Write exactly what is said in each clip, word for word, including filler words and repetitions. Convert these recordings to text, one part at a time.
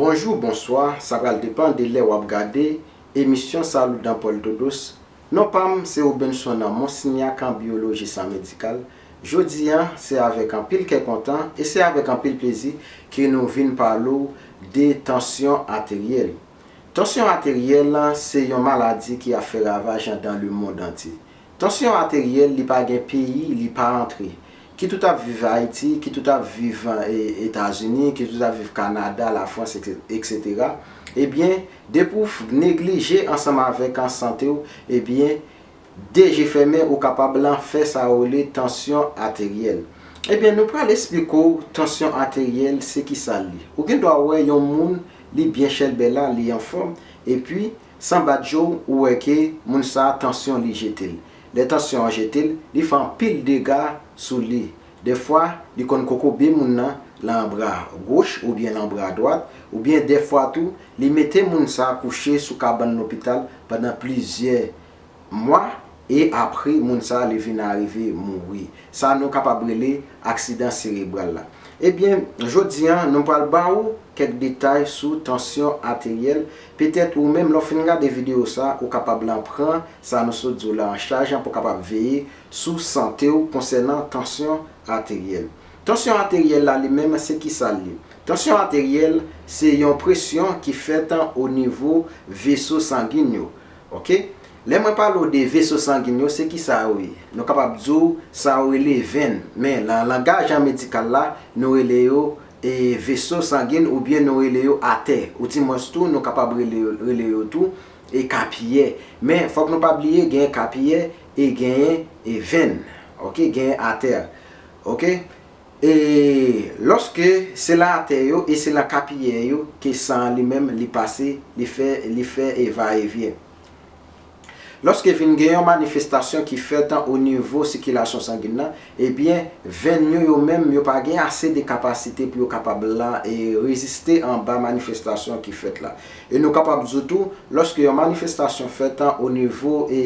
Bonjou, bonswa, sa pral depann de lè w ap gade emisyon Saludan Paul Todos. Non pa m se Robenson nan Monsignac an biyolojis an medikal. Jodi a, se avèk anpil kè kontan e se avèk anpil plezi ke nou vin pale w de tansyon ateryèl. Tansyon ateryèl se yon maladi ki ap fè ravaj nan lemonn antye. Tansyon ateryèl, li pa gen peyi, li pa antre. Kit ou t ap viv Ayiti, kit ou t ap viv Etazini, kit ou t ap viv Kanada, Lafrans, eksetera. Ebyen, depi w neglije ansanm avèk an sante w, ebyen, de je fèmen ou kapab lan fè sa yo rele tansyon ateryèl. Ebyen, nou pral esplike w tansyon ateryèl se kisa l ye. Ou gen dwa wè yon moun, li byen chèlbè la, li anfòm, epi san bat je w, ou wè ke moun sa a tansyon li jete l. Lè tansyon an jete l, li fè anpil dega sou li. Dèfwa, li konn kokobe moun nan lan bra goch oubyen lan bra dwat, oubyen dèfwa tou, li mete moun sa a kouche sou kabann lopital pandan plizyè mwa e apre moun sa a li vin arive mouri. Sa nou kapab rele aksidan serebral la. Ebyen, jodi a, nou pral ba ou kèk detay sou tansyon ateryèl. Petèt ou menm, lè w fin gade videyo sa a, ou kapab lan pran sa nou sot di w la an chaj an pou w kapab veye sou sante w konsènan tansyon ateryèl. Tansyon ateryèl la li menm, se kisa l ye? Tansyon ateryèl se yon presyon ki fèt o nivo veso sangin yo. Oke? Lè mwen pale w de veso sangin yo, se kisa yo ye? Nou kapab di w sa yo rele venn, men lan langaj an medikal la, nou rele yo e veso sangin oubyen nou rele yo atè. Oudimwens tou, nou kapab rele yo, rele yo tou e kapiyè. Men fòk nou pa bliye genyen kapiyè e genyen e venn. Oke, genyen atè. Oke? E lòske se lan atè yo e se lan kapiyè yo ke san an li menm li pase, li fè, li fè e va e vyen. Lòske vin gen yon manifestasyon ki fèt o nivo sikilasyon sangin nan, ebyen, venn yo, yo menm, yo pa gen ase de kapasite pou yo kapab lan e reziste anba manifestasyon ki fèt la. E nou kapab di w tou, lòske yon manifestasyon fèt o nivo e,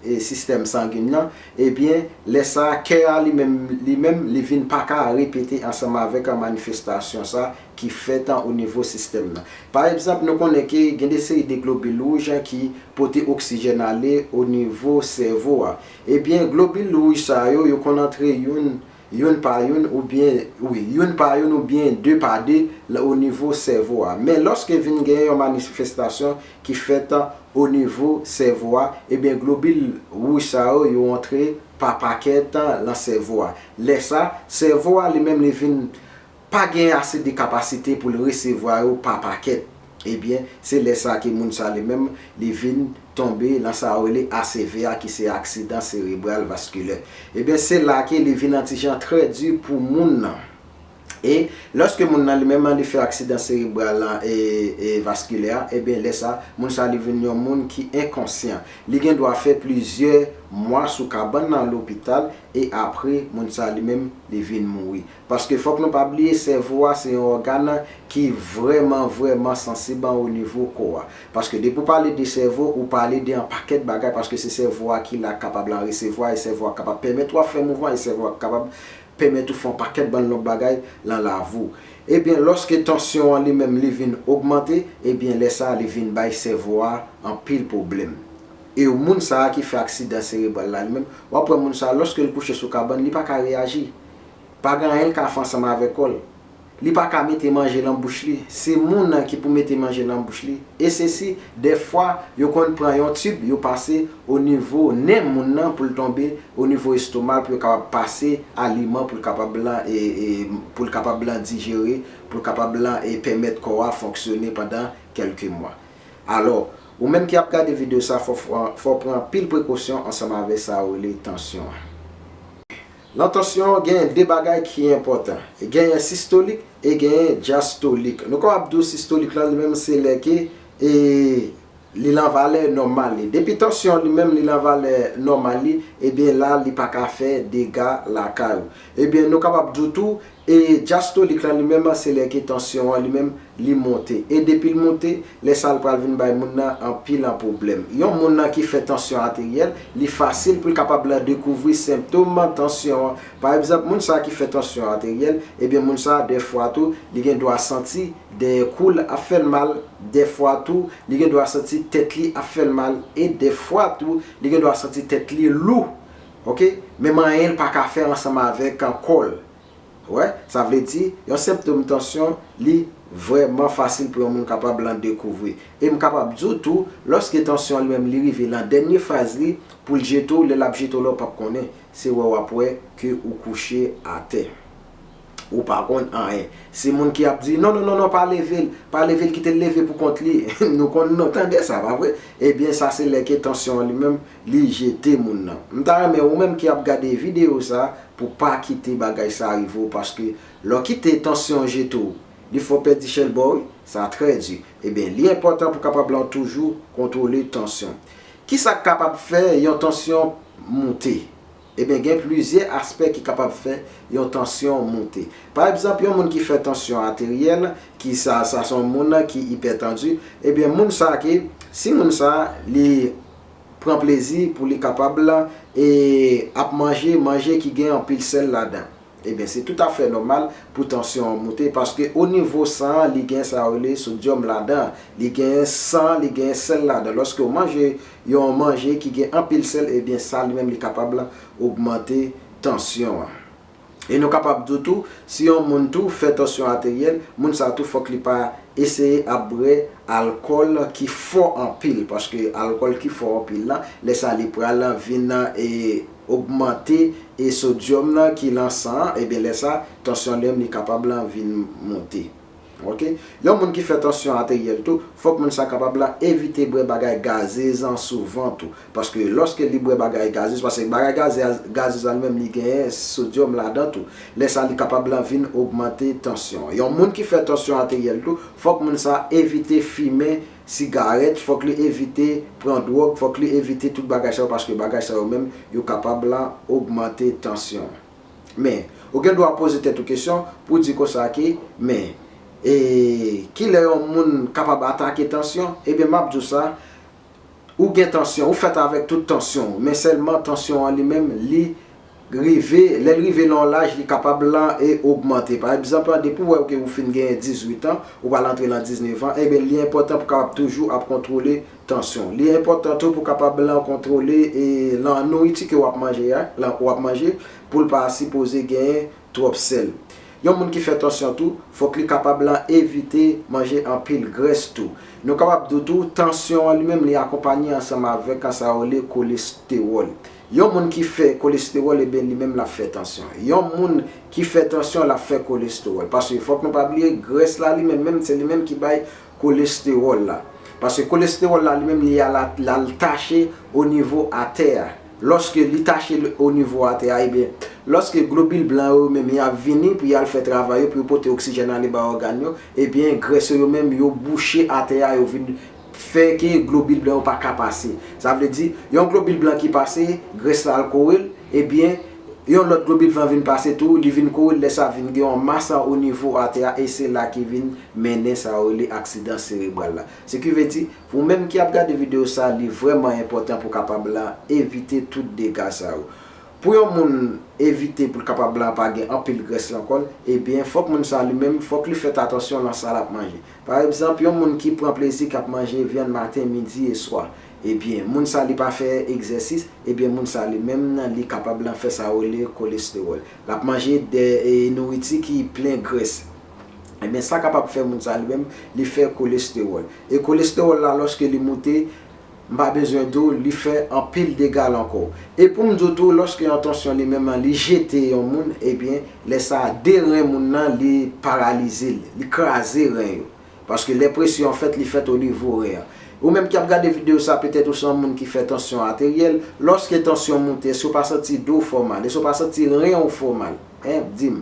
e sistèm sangin nan, ebyen, lè sa a, kè a li menm, li menm, li vin pa ka repete ansanm avèk manifestasyon sa ki fèt o nivo sistèm nan. Pa egzanp, nou konnen ke gen de seri de globil wouj ki pote oksijèn ale o nivo sèvo a. Ebyen, globil wouj sa yo, yo konn antre youn, youn pa youn oubyen, wi, youn pa youn oubyen de pa de la, o nivo sèvo a. Men lòske vin gen yon manifestasyon ki fèt o nivo sèvo a, ebyen, globil wouj sa yo, yo antre pa pakèt lan sèvo a. Lè sa, sèvo a li menm li vin pa gen ase de kapasite pou l resevwa yo pa pakèt. Ebyen, se lè sa ke moun sa li menm, li vin tonbe lan sa yo rele A C V a, ki se aksidan serebral vaskilè. Ebyen, se la ke li vin yon ti jan trè di pou moun nan. E lòske moun nan li menm li fè aksidan serebral lan e, e vaskilè a, ebyen, lè sa, moun sa li vin yon moun ki enkonsyan. Li gen dwa fè plizyè mwa sou kabann nan lopital e apre, moun sa li menm, li vin mouri. Paske fòk nou pa bliye, sèvo a se yon ògàn ki vrèman, vrèman sansib o nivo kò a. Paske depi w pale de sèvo, ou pale de yon pakèt bagay, paske se sèvo a ki la k kapab la resevwa, e sèvo a kapab pèmèt w ap fè mouvman, e sèvo a kapab pèmèt ou fè yon pakèt bann lòt bagay lan lavi w. Ebyen, lòske tansyon an li menm li vin ogmante, ebyen, lè sa a li vin bay sèvo a anpil pwoblèm. E moun sa a ki fè aksidan serebral la li menm, w ap wè moun sa a, lòske l kouche sou kabann, li pa ka reyaji. Pa gen anyen l ka fè ansanm avèk kò l. Li pa ka mete manje lan bouch li. Se moun nan ki pou mete manje lan bouch li. E sesi, dèfwa, yo konn pran yon tib, yo pase o nivo nen moun nan pou l tonbe o nivo estoma l, pou yo kapab pase aliman pou l kapab lan, e, e, pou l kapab lan dijere, pou l kapab lan e pèmèt kò a fonksyone pandan kèlke mwa. Alò, ou menm ki ap gade videyo sa, fò, fò, fò pran anpil prekosyon ansanm avèk sa yo rele tansyon an. Lan tansyon, genyen de bagay ki enpòtan. Genyen sistolik e genyen dyastolik. Nou kapab di w sistolik lan, li menm, se lè ke, e, li lan valè nòmal li. Depi tansyon li menm, li lan valè nòmal li, ebyen, la, li pa ka fè dega lakay ou. Ebyen, nou kapab di w tou, E diastolik lan li menm, se lè ke tansyon an li menm li monte. E depi l monte, lè sa l pral vin bay moun nan anpil an pwoblèm. Yon moun nan ki fè tansyon ateryèl, li fasil pou l kapab la dekouvri senptòm tansyon an. Pa egzanp, moun sa ki fè tansyon ateryèl, ebyen moun sa dèfwa tou, li gen dwa santi dèyè kou l ap fè l mal, dèfwa tou, li gen dwa santi tèt li ap fè l mal, e dèfwa tou, li gen dwa santi tèt li lou. Oke? Menm anyen l pa ka fè ansanm avèk kò l. Wè, sa vle di, yon senptòm tansyon, li vrèman fasil pou yon moun kapab lan dekouvri. E m kapab di w tou, lòske tansyon an li menm li rive lan dènye faz li, pou l jete w, lè l ap jete w la, w p ap konnen. Se wè w ap wè ke ou kouche atè. Ou pa konn anyen. Se moun ki ap di, "Non, non, non, non, pa leve l, pa leve l, kite l leve pou kont li." Nou konn, nou tande sa, pa vre? Ebyen, sa se lè ke tansyon an li menm, li jete moun nan. M ta renmen ou menm ki ap gade videyo sa, pou pa kite bagay sa rive w, paske lè w kite tansyon jete w, li fè w pèdi chèlbò, wi, sa trè di. Ebyen, li enpòtan pou kapab lan toujou kontwole tansyon. Kisa k kapab fè yon tansyon moute? Ebyen, gen plizyè aspè ki kapab fè yon tansyon moute. Pa egzanp, yon moun ki fè tansyon ateryèl, ki sa, sa se yon moun ki ipètandi, ebyen, moun sa ki, si moun sa, li pran plezi pou li kapab e ap manje manje ki gen anpil sèl ladan. Ebyen, se toutafè nòmal pou tansyon an moute, paske o nivo san an, li gen sa yo rele sodyòm ladan. Li gen san, li gen sèl ladan. Lòske w manje yon manje ki gen anpil sèl, ebyen, sa li menm li kapab ogmante tansyon an. E nou kapab di w tou, si yon moun tou fè tansyon ateryèl, moun sa tou fòk li pa eseye ap bwè alkòl ki fò anpil, paske alkòl ki fò anpil lan, lè sa li pral vin e ogmante e sodyòm nan ki lan san an, ebyen lè sa, tansyon li menm li kapab lan vin moute. Oke? Yon moun ki fè tansyon ateryèl tou, fòk moun sa kapab lan evite bwè bagay gazez an souvan tou. Paske lòske li bwè bagay gazez, paske bagay gazez, gazez an li menm li genyen sodyòm ladan tou. Lè sa li kapab lan vin ogmante tansyon an. Yon moun ki fè tansyon ateryèl tou, fòk moun sa evite fimen sigarèt, fòk li evite pran dwòg, fòk li evite tout bagay sa yo, paske bagay sa yo menm, yo kapab lan ogmante tansyon an. Men, ou gen dwa poze tèt ou kesyon pou di konsa ke, men, e, kilè yon moun kapab atake tansyon? Ebyen, m ap di w sa, ou gen tansyon, ou fèt avèk tout tansyon w, men sèlman tansyon an li menm, li rive, lè l rive lan yon laj, li kapab lan e ogmante. Pa egzanp, depi w wè ke ou fin genyen dizuit an, ou pral antre lan diznèf an, ebyen, li enpòtan pou w kapab toujou ap kontwole tansyon. Li enpòtan tou pou w kapab lan kontwole e lan nouriti ke w ap manje a, lan w ap manje, pou l pa sipoze genyen twòp sèl. Yon moun ki fè tansyon tou, fòk li kapab lan evite manje anpil grès tou. Nou kapab di w tou, tansyon an li menm li akonpanye ansanm avèk sa yo rele kolestewòl. Yon moun ki fè kolestewòl, ebyen, li menm l ap fè tansyon. Yon moun ki fè tansyon, l ap fè kolestewòl. Paske fòk nou pa bliye, grès la li menm, menm se li menm ki bay kolestewòl la. Paske kolestewòl la li menm li al, al tache o nivo atè a. Lòske li tache o nivo atè a, ebyen, lòske globil blan yo menm y ap vini pou y al fè travay yo, pou yo pote oksijèn ale ba ògàn yo, ebyen, grès yo, yo menm yo bouche atè a, yo vin fè ke globil blan yo pa ka pase. Sa vle di, yon globil blan ki pase, grès la al kore l, ebyen, yon lòt globil blan vin pase tou, li vin kore l, lè sa vin gen yon mas o nivo atè a, e se la ki vin mennen sa yo rele aksidan serebral la. Se ki vle di, pou ou menm ki ap gade videyo sa, li vrèman enpòtan pou w kapab la evite tout dega sa yo. Pou yon moun evite pou l kapab la pa gen anpil grès lan kò l, ebyen, fòk moun sa li menm, fòk li fè atansyon lan sa l ap manje. Pa egzanp, yon moun ki pran plezi k ap manje vyann maten, midi e swa, ebyen, moun sa li pa fè egzèsis, ebyen, moun sa li menm nan, li kapab lan fè sa yo rele kolestewòl. L ap manje de, e, nouriti ki plen grès. Ebyen, sa kapab fè moun sa li menm, li fè kolestewòl. E kolestewòl la, lòske li moute, m pa bezwen di w, li fè anpil dega lan kò w. E pou m di w tou, lòske yon tansyon li menm, li jete yon moun, ebyen, lè sa a, de ren moun nan, li paralize l, li kraze ren yo. Paske lè presyon an fèt, li fèt o nivo ren an. Ou menm ki ap gade videyo sa, petèt ou se yon moun ki fè tansyon ateryèl. Lòske tansyon moute, èske w pa santi do w fè w mal? Èske w pa santi ren w fè w mal? Hein, di m.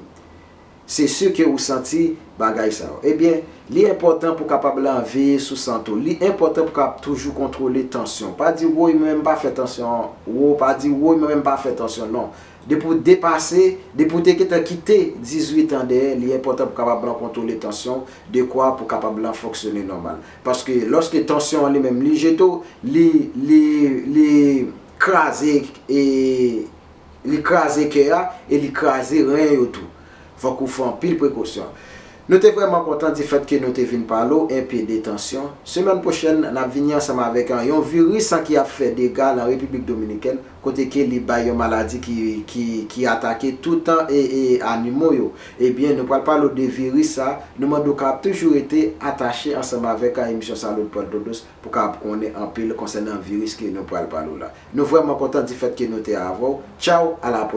Se si ke ou santi bagay sa yo. Ebyen, li enpòtan pou w kapab lan veye sou sante w. Li enpòtan pou w kapab toujou kontwole tansyon w. Pa di, "Woy, mwen menm pa fè tansyon." Wo, pa di, "Woy, mwen menm pa fè tansyon." Non. Depi w depase, depi w te gentan kite dizuit an dèyè, li enpòtan pou kapab lan kontwole tansyon, dekwa pou kapab lan fonksyone nòmal. Paske lòske tansyon an li menm li jete w, li, li, li kraze, e, li kraze kè a e li kraze ren yo tou. Fòk ou fè anpil prekosyon. Nou te vrèman kontan di fèt ke nou te vin pale w enpe de tansyon. Semèn pwochèn, n ap vini ansanm avèk an, yon viris an ki ap fè dega nan Repiblik Dominikèn, kote ke li bay yon maladi ki, ki, ki atake tout e, e animo yo. Ebyen, nou pral pale w de viris sa, nou mande w kapab toujou rete atache ansanm avèk an emisyon Salud Puerto Dos pou kapab konnen anpil konsènan viris ke nou pral pale w la. Nou vrèman kontan di fèt ke nou te avè w. Tchaw, a la pwochèn.